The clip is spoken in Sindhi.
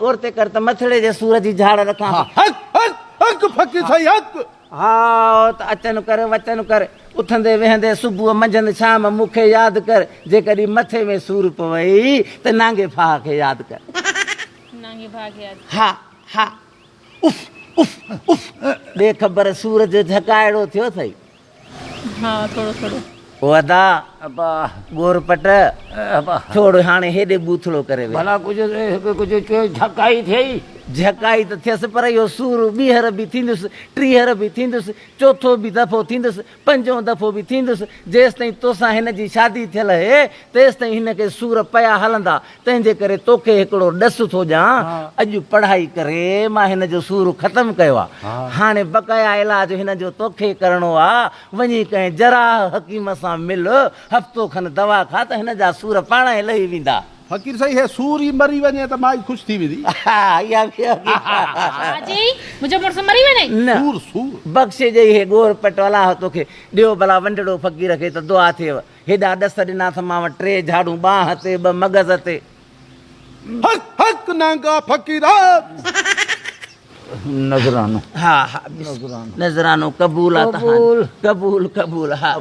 اورتي ڪر ته مٿڙي جي سور جي جهاڙ رکان ٿو. حق حق حق فقير سائين حق. ها ته اچن ڪر وچن ڪر، اٿندي ويهندي صبح منجهند شام مون کي ياد ڪر، جيڪڏهن مٿي ۾ سور پوئي ته نانگي ڦاهه کي ياد ڪر. نانگي ڦاهه کي ياد. ها ها اف اف اف ڏي خبر سور جو جهڪائڙو ٿيو اٿئي. ها ٿورو ٿورو. او ادا ابا. ڳور پٽ ابا. ٿورو هاڻي هيڏي ٻوٿڙو ڪري ويهه. ڀلا ڪجهه ڪجهه چئه جهڪائي ٿئي. جهڪائي ته ٿيس پر اهو سور ٻيهر به ٿيندس، ٽيهر به ٿيندس، چوٿو به دفعو ٿيندس، پنجون دفعو به ٿيندس، جيستائين توسان هن جي شادي ٿيل اهي، تيستائين هن کي سور پيا هلندا، تنهن جي ڪري توکي هڪڙو ڏس ٿو ڏيان، اڄ پڙهائي ڪري مان هن جو سور ختم ڪيو آ، هاڻي بقايا علاج هن جو توکي ڪرڻو آ، وڃي ڪنهن جراح حڪيم سان مل، هفتو کن دوا کا ته هن جا سور پاڻهي لهي ويندا. فقير سائين هي سور ئي مري وڃي ته مائي خوش ٿي ويندي. ها اها به حقيقت. ڇا چيئي؟ منهنجو مڙس مري وڃي؟ نه. سور سور. بخشي ڏئي هي ڳور پٽ الله توکي ڏيو ڀلا ونڊڙو فقير کي ته دعا ٿئيو. هيڏا ڏس ڏنا اٿمانو ٽي جهاڙون ٻانهن تي ٻه مغز تي. حق حق نانگا فقير. نذرانو. ها ها نذرانو قبول آ تهان قبول قبول ها.